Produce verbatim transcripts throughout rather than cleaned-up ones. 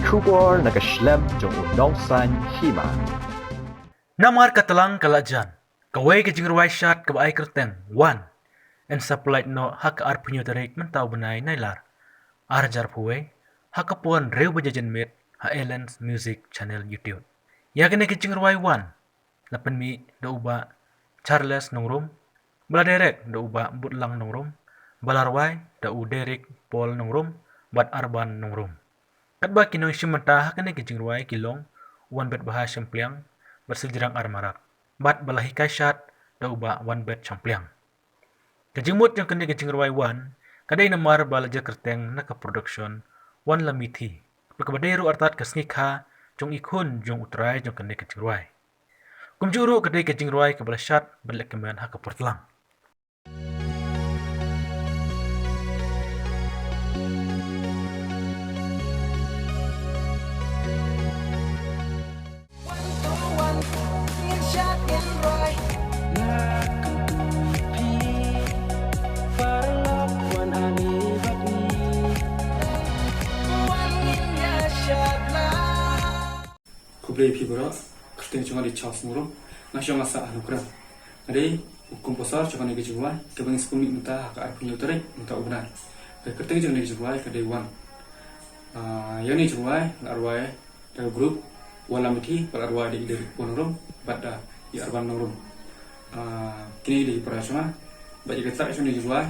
Khubor na ka shlem jong u nongsan hima. Namar ka tlang ka la jan, kawei ka jingrwai shad kaba ai kyrteng Wan yn sa pynlait noh ha ka arphew tarik mynta u bnai Nailar ar hajar arphew wei, ha ka por hynriew baje janmiet ha Alan's Music Channel YouTube. Ïa kane ka jingrwai Wan la pynmih da u Bah Charles Nongrum, ba la direct da u Bah Butlang Nongrum, ba la rwai da u Derek Paul Nongrum bad Arban Nongrum. Katba ki nongshim bynta ha kane ka jingrwai ki long u Wanbet Baha Shympliang bad Siljrang Armarak, bad ba la hikai shad da u Bah Wanbet Shympliang. Ka jingmut jong kane ka jingrwai Wan ka dei namar ba la jia kyrteng na ka production Wan La Mithi, bad kaba dei ruh artat ka sngi kha jong i khun jong u trai jong kane ka jingrwai. Kumjuh ruh ka dei ka jingrwai kaba la shad bad la kmen ha ka por tlang. Khublei phi baroh, kyrteng jong nga dei Charles Nongrum, nga shong nga sah ha Nongkrem. Nga dei u composer jong kane ka jingrwai kaba ngi sngewmih mynta ha ka arphew tarik mynta u bnai. Ka kyrteng jong kane ka jingrwai ka dei Wan. Ah, ïa kane ka jingrwai la rwai da ka group Wan La Mithi, bad la rwai da i Derek Paul Nongrum bad da i Arban Nongrum. Ah, kine dei ki para jong nga. Bad ïa ka track jong kane ka jingrwai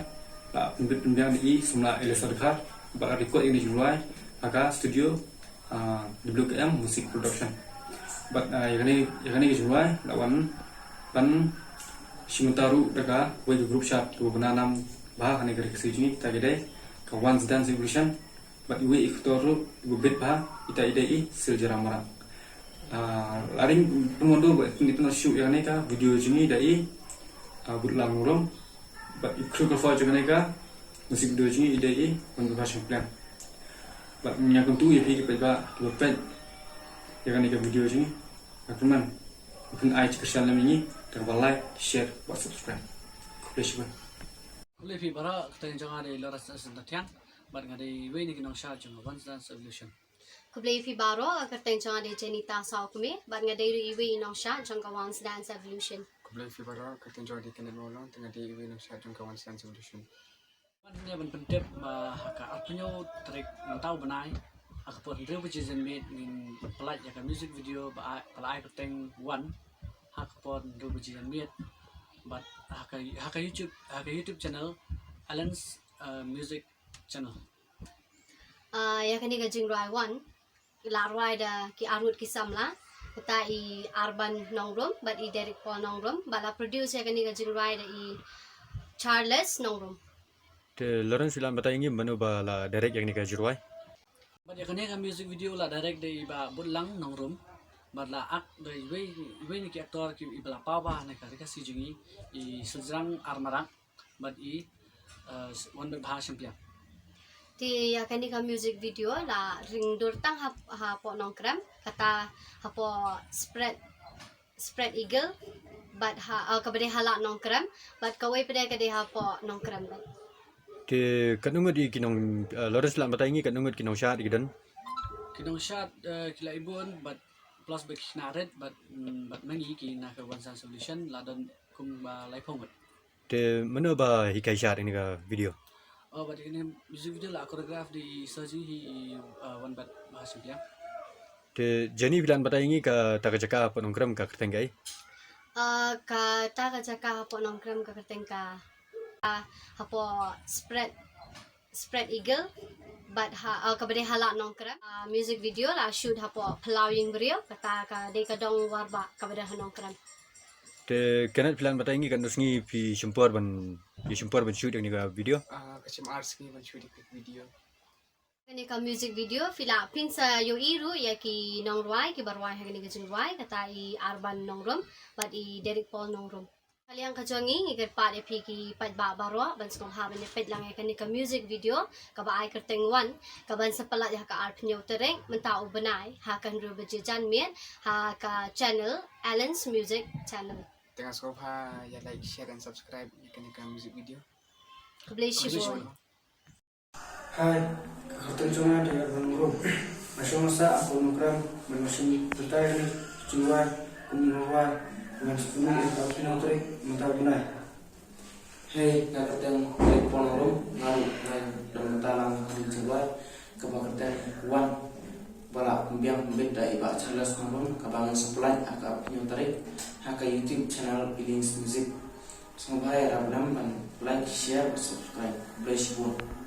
la pynbit pynbiang da i Samla Elisa Dkhar, bad la record ïa kane ka jingrwai ha ka studio ah, W K M Music Production. Bad, ah, ïa kane, ïa kane ka jingrwai la wan ban shim bynta ruh da kawei ka group shad kaba bna nam bha ha kane ka ri Khasi jong ngi, kita ki dei ka One's Dance Evolution. Bad iwei i actor ruh iba bit bha, ita i dei i Siljrang Marak. Ah, la ring pynwandur bad pynleit pynshot ïa kane ka video jong ngi da i, ah, Butlang Nongrum. Bad i choreographer jong kane ka music video jong ngi i dei i Wanbet Baha Shympliang. Bad nga kyntu ïa phi ki paidbah kiba peit ïa kane ka video jong ngi, nga kyrmen ba phin ai jingkyrshan lem ïa ngi da kaba like, share bad subscribe. Khublei shibun. Khublei phi baroh, kyrteng jong nga dei Lawrence Nathan Thiang, bad nga dei iwei na ki nongshad jong ka One's Dance Evolution. Khublei phi baroh, ka kyrteng jong nga dei Jenita Sawkmie, bad nga dei ruh iwei i nongshad jong ka One's Dance Evolution. Khublei phi baroh, kyrteng jong nga dei Kenneth Mawlong, te nga dei iwei i nongshad jong ka One's Dance Evolution. Wan hangne ban pyntip ba ha ka arphew tarik mynta u bnai, ha ka por hynriew baje janmiet ngin pynlait ïa ka music video ba ai, ba la ai kyrteng Wan, ha ka por hynriew baje janmiet. Bad ha ka, ha ka YouTube, ha ka YouTube channel Alan's, uh, Music Channel. Ah, ïa kane ka jingrwai Wan la rwai da ki arngut ki samla, kata i Arban Nongrum bad i Derek Paul Nongrum, bad la produce ïa kane ka jingrwai da i Charles Nongrum. Te Lawrence, phi lah ban batai ïa ngi mano ba la direct ïa kane ka jingrwai? Bad ïa kane ka music video la direct da i Bah Butlang Nongrum, bad la act da iwei, iwei na ki actor ki, iba la paw bha ha kane ka ri Khasi jong ngi, i Siljrang Armarak bad i, eh, Wanbet Baha Shympliang. Te ïa kane ka music video la ring dur tang ha, hapoh Nongkrem, kata hapoh Spread, Spread Eagle, bad ha, eh, kaba dei ha Lad Nongkrem, bad kawei pat ka dei hapoh Nongkrem bad. Te katno ngut ïa ki nong, eh, Lawrence, lah ban batai ïa ngi katno ngut ki nongshad ki don? Ki nongshad, eh, ki la ibun bad plus ba ki khynnah rit bad, mm, bad ma ngi ki na ka One's Dance Evolution la don kumba laiphew ngut. Te mano ba hikai shad ïa kane ka video? Oh, bad ïa kane music video la choreograph da i sir jong ngi, i, uh, Wanbet Baha Shympliang. Te Jenny, phi lah ban batai ïa ngi kata ka jaka hapoh Nongkrem ka kyrteng kaei? Uh, kata ka jaka hapoh Nongkrem ka kyrteng ka, uh, hapoh Spread, Spread Eagle, bad ha, uh, kaba dei ha Lad Nongkrem. Uh, music video la shoot hapoh Phyllaw Ïing Briew, kata ka dei ka dong Warbah kaba dei ha Nongkrem. Te Kenneth, phi lah ban batai ïa ngi katno sngi phi shim por ban, phi shim por ban shoot ïa kane ka video? Ah, ka shim ar sngi ban shoot ïa ka video. Kane ka music video phi lah phin sa ïohi ruh ïa ki nongrwai kiba rwai ha kane ka jingrwai, kata i Arban Nongrum bad i Derek Paul Nongrum. Ka liang ka jong ngi ngi kyrpad ïa phi ki paidbah baroh ban sngewbha ban ïa peit lang ïa kane ka music video kaba ai kyrteng Wan, kaban sa pynlait ha ka arphew tarik mynta u bnai ha ka hynriew baje janmiet ha ka channel Alan's Music Channel. Te nga sngewbha ïa like, share and subscribe ïa kane ka music video. Khublei shibun. Hi, ka kyrteng jong nga dei Arban Nongrum. Ka shong sa a Polo Ground ban shim bynta ïa kane ka jingrwai kum u nongrwai ban sngewbha ïa ka pynïaid tarik mynta u bnai. Hei, nga kyrteng Rit Pon Nongrum, nga ruh nga dang bynta lang ha ka jingrwai kaba kyrteng Wan, ba la pynbiang pynbit da i Bah Charles Nongrum, kaba ngan sa pynlait ha ka pynïaid tarik ha ka YouTube channel Feelings Music. Sngewbha ïa ra bynta ban like, share, subscribe. Khublei shibun.